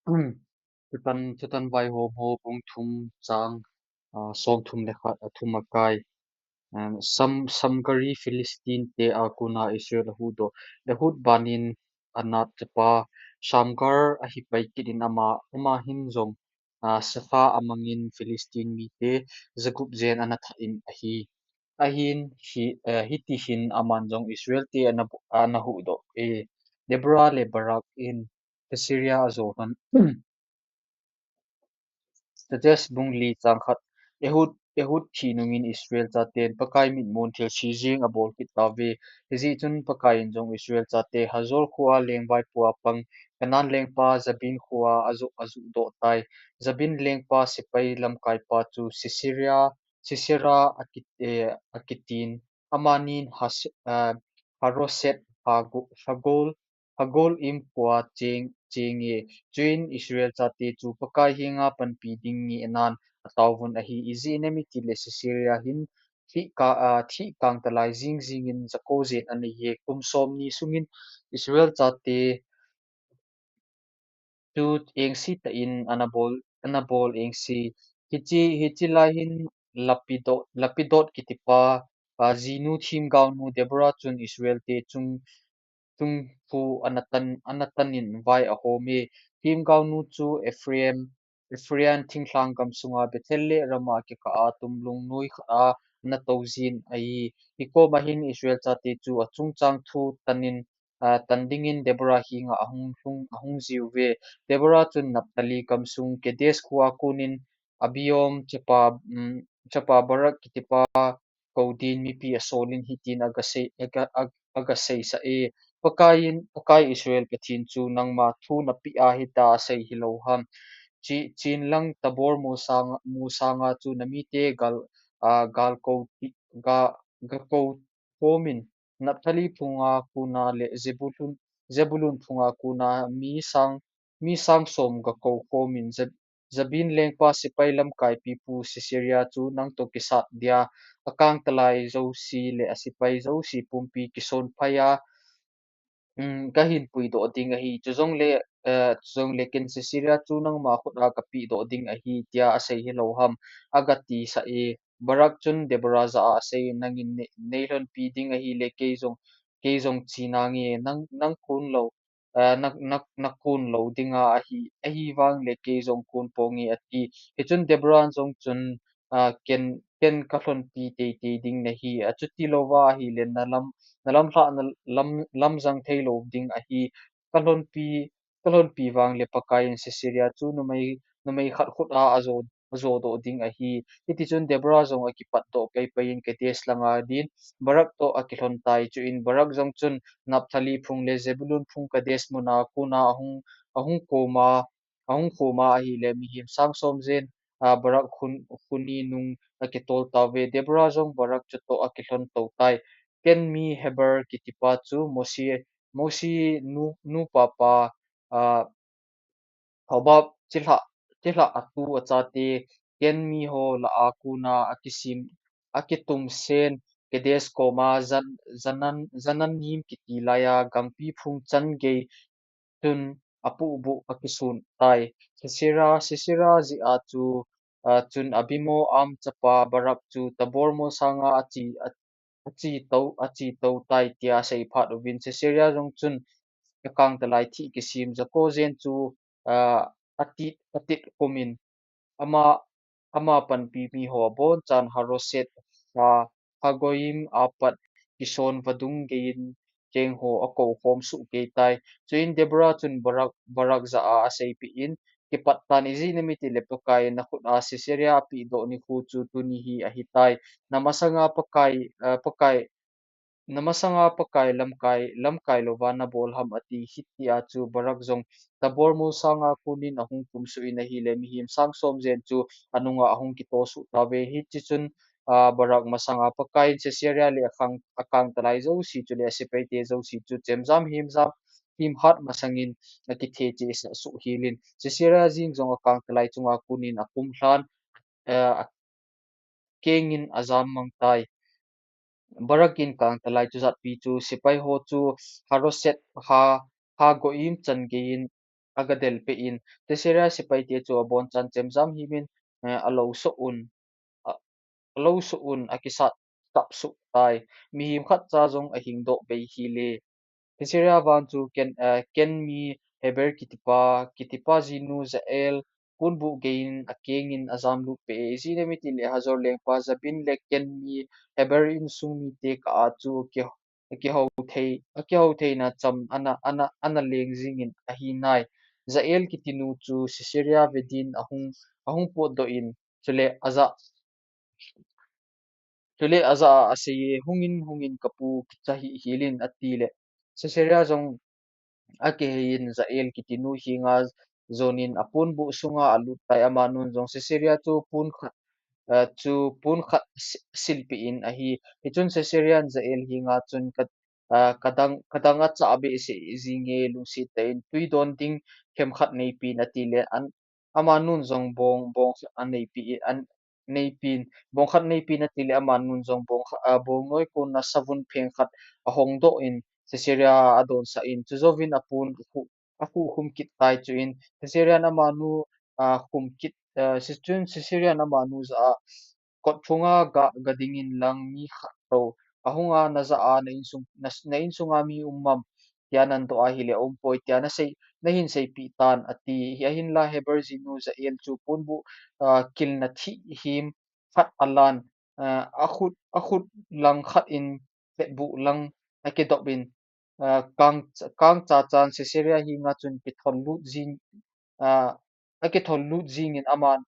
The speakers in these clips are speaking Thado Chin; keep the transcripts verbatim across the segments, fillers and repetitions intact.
Thutan, Thutan Vaihom ho bung thum chang, ah, som thum le khat, a thum a kai. Um, Sam, Samgari Philistine te a kona Israel a huhdoh. Ehud banin Anath chapa Shamgar ahi pai kit in ama, ama hin jong, ah, Shapha a mangin Philistine mite jagup jen ana that in ahi. Ahin hi, eh, hiti hin aman jong Israel te ana bu-, ana huhdoh e. Deborah le Barak in Sisera a jou lhon. Judges bung li chang khat. Ehud, Ehud thi nungin Israel chaten Pakai mitmun thilse jing a bol kit tauve. Hijeh chun Pakai in jong Israel chate Hazor khoa lengvaipo a pang Canaan lengpa Jabin khoa a juh, a juhdoh tai. Jabin lengpa sepai lamkaipa chu Sisera, Sisera a ki, eh, a kitin. Amanin Has-, eh, Haroset Hago-, Hagol, Hagol im khoa cheng, cheng e. Chuin Israel chate chu Pakai henga panpi ding ngenan a taovun ahi. Ijeh inem itile Sisera hin thih ka, ah, thih kangtalai jing jingin jako jen ana ye. Kum som ni sungin Israel chate chu engse tah in ana bol, ana bol engse. Hiche, hiche lai hin Lapidot, Lapidot kitipa, ah, jinu themgaonu Deborah chun Israel te chung, chung phu ana tan, ana tan in vai a hom e. Themgaonu chu Ephraim, Ephraim thinglhang gam sunga Bethel le Ramah kikah a tumlung noi khat a ana tou jin ahi. Hikoma hin Israel chate chu a chungchang thu tan in, ah, tan dingin Deborah henga ahung lhung, ahung jiuve. Deborah chun Naphtali gam sung Kedes khoa konin Abinom chapa, um, chapa Barak kitipa kou din mipi a solin hitin aga sei, aga, aga, aga seisah e. Pakaiyin, Pakai Israel Pathen chu nangma thu napeh a hitia asei hilou ham. Chi, chin lang Tabor mol sanga, mol sanga chu namite gal, ah, gal kou ti, ga, ga kou khomin Naphtali phunga kona le Zebulun, Zebulun phunga kona mi sang, mi sang som ga kou khomin Zeb-, Jabin lengpa sepai lamkai pipu Sisera chu nangtoh kisat dia, a kangtalai jouse le a sepai jouse pumpi kisonphai a, um, kahin puidoh ding ahi. Chujongle, eh, chujongle ken Sisera chu nangma khut a kapehdoh ding ahi, tia asei hilou ham, aga tisah e. Barak chun Deborah jah a asei, nangin nei, neilhonpi ding ahile kei jong, kei jong che nange, nang, nang kon lou, ah, na, na, na kon lou dinga ahi, ahivangle kei jong kon ponge ati. Hichun Deborah jong chun, ah, ken, ken kalhonpi teitei ding nahi. Achuti louva ahile nalam, nalam lhah, nalam, lamjang theilou ding ahi. Kalhonpi, kalhonpi vangle Pakaiyin Sisera chu numei, numei khat khut a ajo, ajodoh ding ahi. Hitichun Deborah jong akipatdoh paipaiyin Kedes langa din Barak toh akilhon tai. Chuin Barak jong chun Naphtali phung le Zebulun phung Kedes muna kona ahung, ahung koma, ahung koma ahile mihem sang som jen, ah, Barak khun, khuni nung akitol tauve. Deborah jong Barak chutoh akilhon tou tai. Ken mi Heber kitipa chu Mose, Mose nu, nupa pa, ah, Hobab chilhah, chilhah atu achate Ken miho lah a kona akisim, akitumsen Kedes koma Zan, Zanan, Zananim kiti laiya gangpi phung chan gei chun apuhbuh akisun tai. Sisera, Sisera jeh a chu, ah, chun Abinom chapa Barak chu Tabor mol sanga ache, a, ache tou, ache tou tai tia asei phat uvin Sisera jong chun akangtalai thih kisem jako jen chu, ah, atit, atit kumin ama, ama panpi miho abonchan Haroset, ah, Hagoyim apat kison vadung geiyin chengho akou khom soh kei tai. Chuin Deborah chun Barak, Barak jah a aseipeh in, kipat tan, ijeh inem itile Pakaiyin nakhut a Sisera apehdoh nikho chu tuni hi ahitai. Namasanga Pakai, ah, Pakai, namasanga Pakai lamkai, lamkai louva nabol ham ati. Hitia chu Barak jong Tabor mol sanga konin ahung kumsuh in ahile mihem sang som jen chu anunga ahung kitosuh tauve. Hitichun, ah, Barak masanga Pakaiyin Sisera le akang, akangtalai jouse chule asepaite jouse chu chemjam hemjam, himhat masangin akithe chesah soh helin. Sisera jeng jong akangtalai chunga konin akumlhan, eh, akengin ajam mang tai. Barak in kangtalai chujatpi chu sepai ho chu Haroset ha, Hagoyim chan geiyin aga delpeh in, Sisera sepaite chu abonchan chemjam himin, eh, alo soh un, a, alo soh un akisat tap suh tai. Mihem khatcha jong ahingdoh bei hile. Sisera vang chu Ken, eh, Ken mi Heber kitipa, kitipa jinu Jael ponbuh geiyin akengin ajamlut peh e. Ijeh inem itile Hazor lengpa Jabin le Ken mi Heber insung mite kah a chu ki, akihou thei, akihou theina cham ana, ana, ana leng jingin ahinai. Jael kitinu chu Sisera vedin ahung, ahung potdoh in, chule ajah, chule ajah a aseiye, "Hungin, hungin kapu kicha hih hel in," atile. Sisera jong akiheiyin Jael kitinu henga jonin aponbuh sunga alut tai. Amanun jong Sisera chu pon khat, eh, chu pon khat si-, silpeh in ahi. Hichun Sisera in Jael henga chun ka, eh, kadang, kadang achah behseh jinge, lungset tah in tui don ding themkhat neipeh in atile, an, amanun jong bong, bong khat aneipeh in, an, neipeh in, bong khat neipeh in atile, amanun jong bong khat, ah, bong noi konna savun pheng khat ahongdoh in, Sisera adonsah in, chujouvin apon akhu, akhu khum kit tai. Chuin Sisera in amanu, ah, khum kit, ah, si-, chun Sisera in amanu jah a, "Kot chunga ga, ga dingin lang mi khat tou ahunga najah a na insung, na, na insunga mi um am?" tia nandoh ahile, "Aumpoi," tia nasei, nahin seipeh tan, ati. Hi ahinla Heber jinu Jael chu ponbuh, ah, kilna thihhem khat alan, ah, akhut, akhut lang khat in petbuh lang akidop in, ah, kang, kangcha chan Sisera henga chun kithol lut jing, ah, akithol lut jingin aman,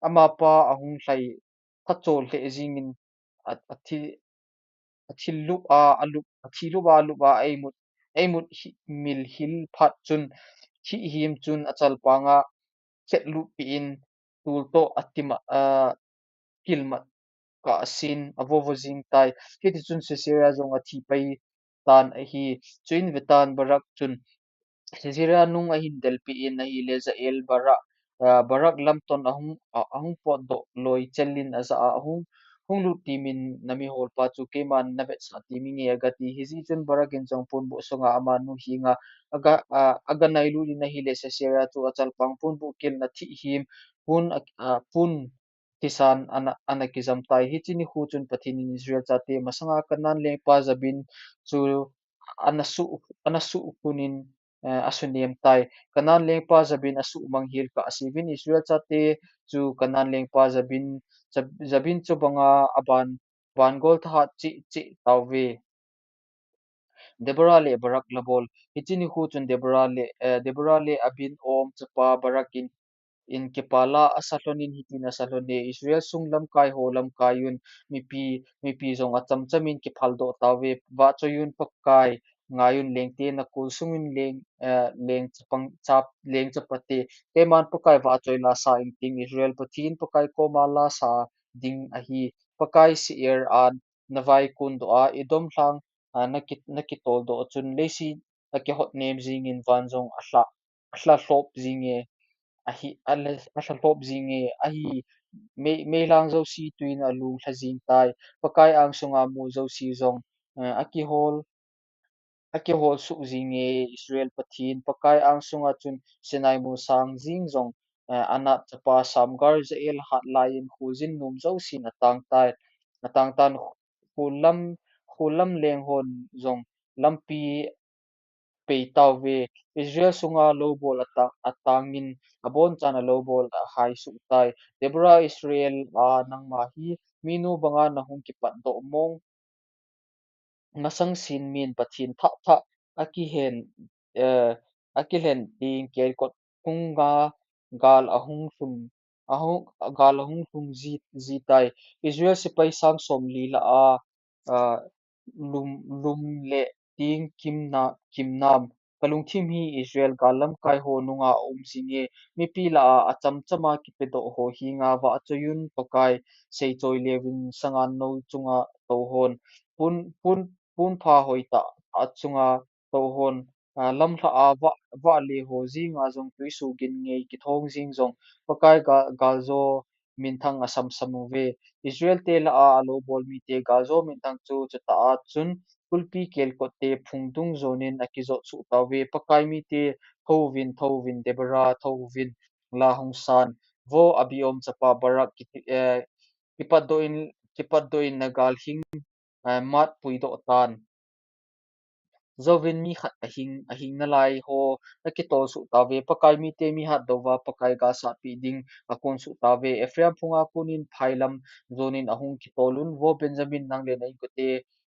amapa ahung lhai kachol lheh jingin a, athi, athi lup a, alup, athi lup a, alup a, eimut, eimut hi, mil hil phat chun, thihhem chun achalpanga khetlut peh in, tul toh atima, ah, kilmat kah asin, avovo jing tai. Hitichun Sisera jong athi pai tan ahi. Chuin vetan Barak chun Sisera nung ahin delpeh in ahile, Jael Barak, ah, Barak lamton ahung, ah, ahung potdoh loi chelin ajah a, "Hung, hung lut timin namiholpa chu keiman navetsah timinge," agati. Hijeh chun Barak in jong ponbuh sunga amanu henga aga, ah, aga nailut in ahile, Sisera chu achalpang ponbuh kilna thihhem pon, ah, pon thisan ana, ana kijam tai. Hiche nikho chun Pathen in Israel chate masanga Canaan lengpa Jabin chu ana suh, ana suhkhun in, eh, asunem tai. Canaan lengpa Jabin asuhmang hel kah asei uvin, Israel chate chu Canaan lengpa Jabin, Jab-, Jabin chubanga aban, vangol thahat cheh cheh tauve. Deborah le Barak labol. Hiche nikho chun Deborah le, eh, Deborah le Abinom chapa Barak in, in kipah a asa lhon in hitin asa lhon e: "Israel sung lamkai ho lamkai un, mipi, mipi jong achamcham in kiphaldoh tauve. Vahchoi un, Pakai ngai un, lengte nakol sung un leng, eh, leng chapang, chap, leng chapate. Keiman Pakai vahchoi la sa ing ting, Israel Pathen Pakai koma la sa ding ahi. Pakai Seir a navai kondoh a, Edom lhang, ah, naki, nakitoldoh chun, leiset akihot nem jingin van jong alha, alha lhop jinge, ahi, alha, alha lhop jinge, ahi, mei, meilhang jouse tuin alung lha jing tai. Pakai angsunga mol jouse jong, eh, akihol, akihol suh jinge. Israel Pathen Pakai angsunga chun Sinai mol sang jing jong, eh, Anat chapa Samgar Jael hat laiyin kholjin nom jousen atang tai, atang tan. Khollam, khollam leng hon jong lampi pei tauve. Israel sunga loubol atang, atangin abonchan aloubol ahai suh tai. Deborah, Israel a nangma hi minu banga nahung kipatdoh mong masang sin min Pathen thah thah akihen, eh, akilhen ding kelkot hunga gal ahung lhung, ahung, gal ahung lhung ji, ji tai. Israel sepai sang somli lah a, ah, lum, lum le ting kimna, kimnam. Kalungthim hi Israel gal lamkai ho nunga aum jinge. Mipi lah a achamchama kipedoh ho henga vahchoi un, Pakai seichoi leuvin sangan nou chunga tou hon. Pon, pon, ponpha hoitah a chunga tou hon. Ah, lamlhah a vah, vah le ho jinga jong tuisuhgin ngei kithong jing jong Pakai ga, galjo minthang asamsam uve. Israel te lah a aloubol mite galjo minthang chu chutah a chun kulpi kelkot te phungdung jonin akijot suh tauve. Pakai mite, thouvin, thouvin, Deborah, thouvin, la hung san. Vo Abinoam chapa Barak kiti, eh, kipatdoh in, kipatdoh in na galhing, eh, mat puidoh tan. Jouvin mi khat ahing, ahing nalai ho nakitol suh tauve. Pakai mite mi hatdouva Pakai galsatpi ding akon suh tauve. Ephraim phunga konin phailam jonin ahung kitol un. Vo Benjamin nang le na inkote,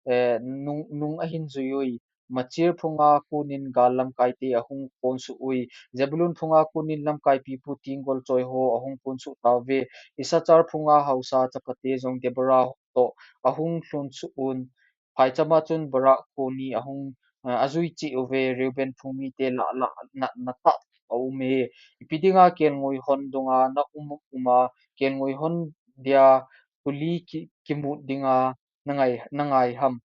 eh, nung, nung ahin jui ui. Machir phunga konin gal lamkaite ahung kon suh ui. Zebulun phunga konin lamkai pipu tinggol choi ho ahung kon suh tauve. Issachar phunga haosa chapate jong Deborah toh ahung lhun suh un. Phaichama chun Barak koni ahung, eh, ajui cheh uve. Reuben phung mite lah, lah natna tah aume. Ipi dinga kelngoi hon dunga na um, uma, kelngoi hon dia kuli ki, kimut dinga na ngai, na ngai ham.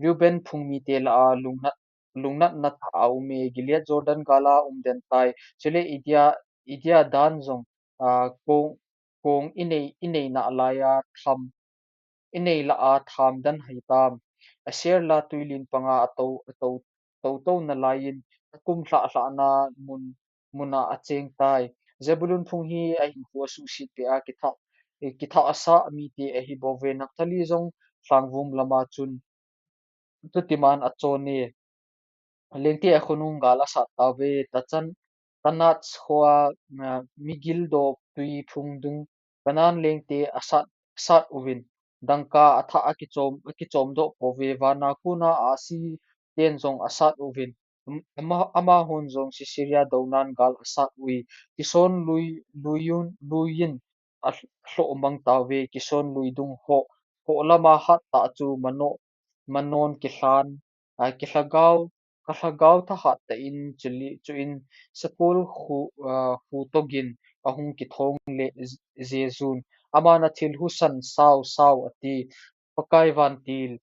Reuben phung mite lah a lungnat, lungnatna tah aume. Gilead Jordan gala um den tai. Chule idia, idia Dan jong, ah, kong, kong inei, inei nalai a tham, inei lah a tham dan hai tam. Aser la tuilin panga atou, atou, tou tou nalaiyin akum lhah lhahna mun, muna acheng tai. Zebulun phung hi ahinkho asuhset peh a kitha, eh, kitha asa mite ahi bouve. Naphtali jong lhangvum lama chun tutiman achon e. Lengte akhonung gal asat tauve. Tachan, Tanach khoa, ah, Migdol tui phungdung Canaan lengte asat, asat uvin. Dangka athah akichom, akichomdoh pouve. Vana kona ahsi ten jong asat uvin. Am-, ama, amahon jong Sisera dounan gal asat ui. Kison lui, luiyun, luiyin alh-, alhoh mang tauve. Kison luidung ho, ho lama hattah chu Mano, Manon kilhan, ah, kilhagao, kalhagao thahat tah in chuli, chuin Sakol khu, ah, khu togin ahung kithong le Je-, Jejun. Aman athil husan sao, sao ati. Pakai vantil,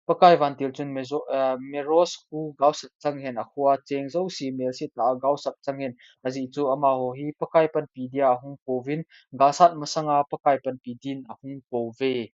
Pakai vantil chun Mezo-, ah, Meroz khu gaosap chang hen, akhoa cheng jouse melse tah a gaosap chang hen. Ajeh chu amaho hi Pakai panpi dia ahung pouvin, galsat masanga Pakai panpi din ahung pouve.